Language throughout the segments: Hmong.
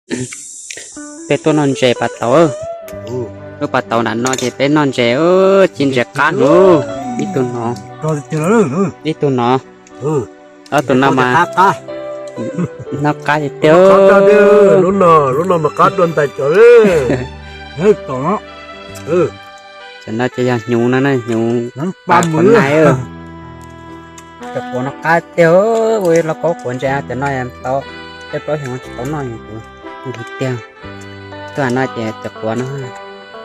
Peb tuaj noj ntses pas tauv. Lub pas tauv nram no ces peb noj ntses, ci ntses qab no. Ib tug no, ib tug no, ob tug no mas noj qab tiag tiag. Lub no mas qab dua ntais cov. Cov no ces yog hnyuv no na, hnyuv pas quav nais. Cov quav no qab tiag, ua los paub quav ntses, cov no tau peb plaub xyoos tsis tau noj tiag. Tuaj no ces cov quav no,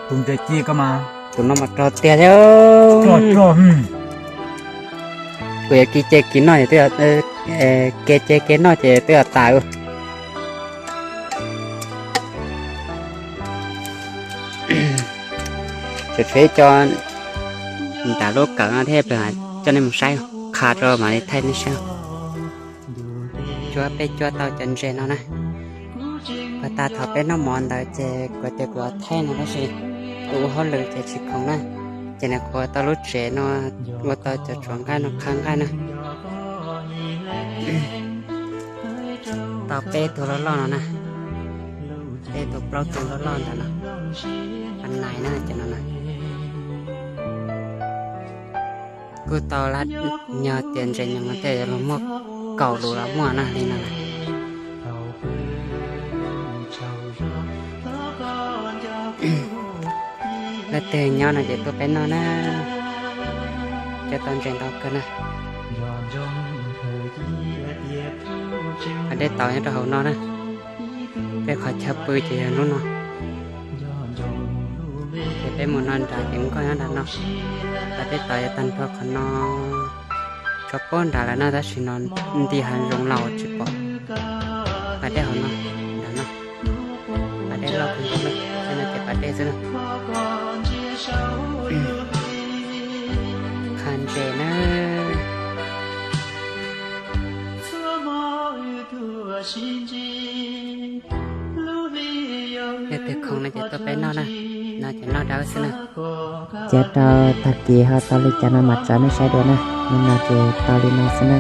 tus ntses ci ko mas, tus no mas rog tiag thiab. Kuv yuav kiv ce kiv noj ces twb, kiv ce kiv noj ces twb yog tas. Tseem tshuav ib co nram lub kawm no thiab, coj nej mus saib, qha rau mam li thaij nej saib. Cuab, peb cuab tau cov ntses no na. Puag ta thaum peb noj mov ntawd ces kuv tias kuv thaij no tab sis kuv ua hauj lwm ces tsis khoom na. Ces nws kuv tau lub tsev no, ua tau cov tsuav nqaij no qha nqaij na. Tau peb tug loj loj no na, peb tug plaub tug loj loj ntawd no, qab nais na cov no na. Kuj tau lab, yog tias ntses nyoos no tej yuav luag muaj kaum lus los muaj na li no na. Leej twg nyob no ces tuaj peb noj na, cov tau ntses ntau kawg na. Qhov dej tauv nyob rau hauv no na, peb qhov chaw pw ces yog lub no. Ces peb mus no nrad ces nkoj nyob nram no, qhov dej tauv yog tag nrho qhov no. Tso puag nrad lawm no tab sis no nti hav zoov los tsis pom. Pas dej hauv no, nram no, pas dej loj kawg nkaus na, xwb no ces pas dej xwb na. Qha ntses na. Yog twg khoom no ces tuaj peb noj na, no ces noj dawb xwb na. Cia rau tag kis ho tau li cas no mam tso nej saib dua na, hnub no ces tau li no xwb na.